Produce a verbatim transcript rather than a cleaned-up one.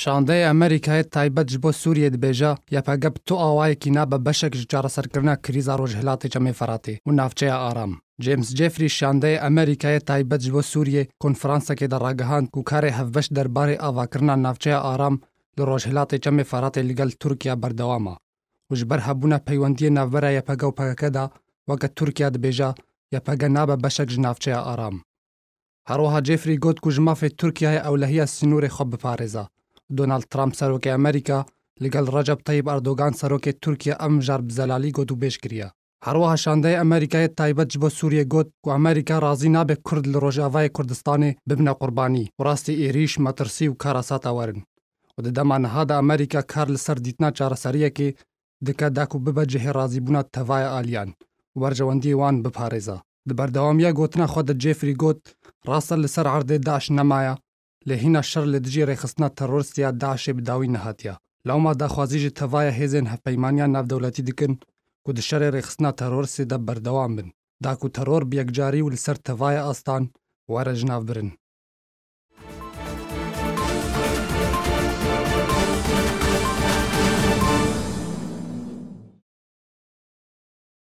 Şandeyê Amerîkayê taybet ji bo Sûriyê dibêje, Y P G bi tu awayekî nabe beşek ji çareserkirina krîza Rojhilatê Çemê Feratê û navçeya aram. James Jeffrey, şandeyê Amerîkayê taybet ji bo Sûriyê, konferansekê de ragihand ku karê hevbeş derbarê avakirina navçeya aram li Rojhilatê Çemê Feratê li gel Tirkiye berdewam e û ji ber hebûna peywendiyê navbera Y P G û P K K de, weke Tirkiye dibêje, Y P G nabe beşek ji navçeya aram. Herwiha Jeffrey got ku ji mafê Tirkiyeyê ewlehiya sînorê xwe biparêze. Donald Trump, serokê Amerîka, li gel Recep Tayyip Erdogan, serokê Tirkiye, ev mijar bi zelalî gotûbêj kiriye. Herwiha şandeyê Amerîkayê taybet ji bo Sûriyê got ku Amerîka razî nabe Kurd li Rojavayê Kurdistanê bibine qurbanî û rastî êrîş, metirsî û karasata werin. Û di dema niha de Amerîka kar li ser dîtina çareseriyekê dike da ku bibe cihê razîbûna tevaya aliyan û berjewendiyê wan biparêze. Di berdewamiya gotina xwe de Jeffrey got, rast e li ser erdê DAIŞ nemaye, lê hîna şer li dijî rêxistina teroristî ya DAIŞê bi dawî nehatiye. Lewma daxwazî ji tevaya hêzên hevpeymaniya navdewletî dikin ku di şerê rêxistina teroristê de berdewam bin, da ku teror bi yekcarî û li ser tevaya astan were jinavbirin.